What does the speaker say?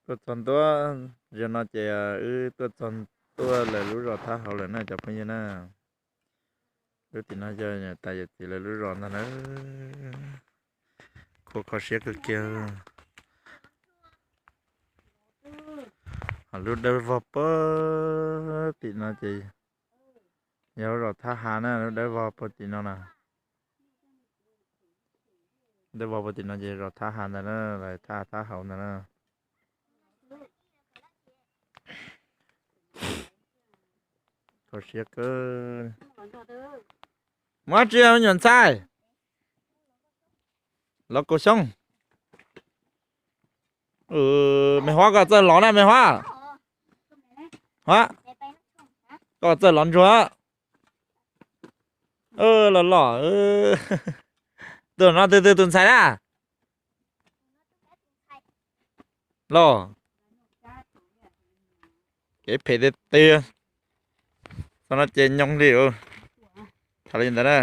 Tuaj txog ntua, zaum no ces wb tuaj txog ntua lawv lub zos Thab Hauv lawm na cov phooj ywg na. Lub tim no yog niam tais yawm txiv lawv lub zos ntag na. Khuv kho siab kawg kiag. Ho lub dawb vog puag tim no ces yog lub zos Thab Hav na, lub dawb vog puag tim no na. Dawb vog puag tim no ces zos Thab Hav ntag na, Thab, Thab Hauv ntag na. Kho siab kawg. Muab tsi me nyuam ntxhais, los kaum xyoo. Me Huab, koj txawj lov na me Huab. Huab, koj txawj lov ntsuag. Los los. Tus no twg twg tus ntxhais na? Los, kev phem tiag tiag. Txog no ces nyoo li. Tham li ntawd na.